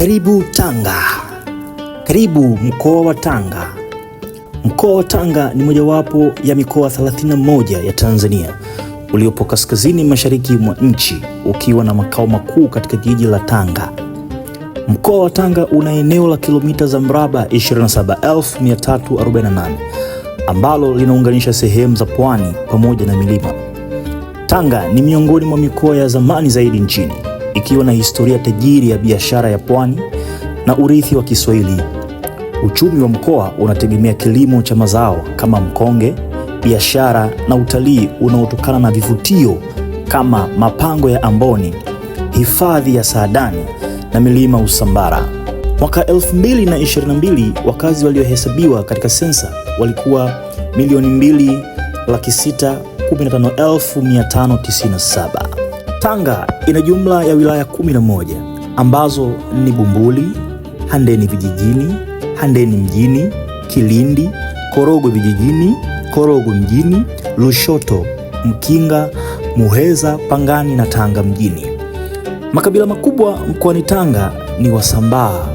Karibu Tanga, karibu mkoa wa Tanga. Mkoa wa Tanga ni mojawapo ya mikoa 31 ya Tanzania uliopo kaskazini mashariki mwa nchi ukiwa na makao makuu katika jiji la Tanga. Mkoa wa Tanga una eneo la kilomita za mraba 27,348 ambalo linaunganisha sehemu za pwani pamoja na milima. Tanga ni miongoni mwa mikoa ya zamani zaidi nchini, ikiwa na historia tajiri ya biashara ya pwani na urithi wa Kiswahili. Uchumi wa mkoa unategemea kilimo cha mazao kama mkonge, biashara na utalii unaotokana na vivutio kama mapango ya Amboni, hifadhi ya Saadani na milima Usambara. Mwaka 2022 wakazi waliohesabiwa katika sensa walikuwa milioni 2,615,597. Tanga ina jumla ya wilaya 11 ambazo ni Bumbuli, Handeni vijijini, Handeni mjini, Kilindi, Korogwe vijijini, Korogwe mjini, Lushoto, Mkinga, Muheza, Pangani na Tanga mjini. Makabila makubwa mkoani Tanga ni Wasambaa,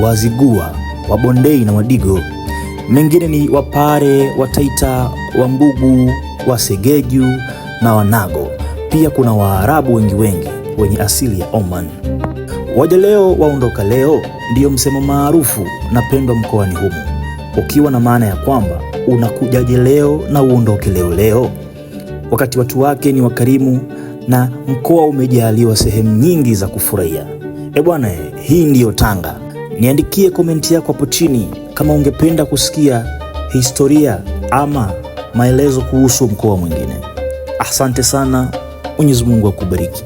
Wazigua, Wabondei na Wadigo. Mengine ni Wapare, Wataita, Wambugu, Wasegeju na Wanago. Pia kuna Waarabu wengi wengi wenye asili ya Oman. Waja leo waondoka leo ndiyo msemo maarufu na pendwa mkoani humu, ukiwa na maana ya kwamba unakujaje leo na uondoke leo leo, wakati watu wake ni wakarimu na mkoa umejaliwa sehemu nyingi za kufurahia. E bwana, hii ndiyo Tanga. Niandikie komenti yako hapo chini kama ungependa kusikia historia ama maelezo kuhusu mkoa mwingine. Asante sana. Mwenyezi Mungu akubariki.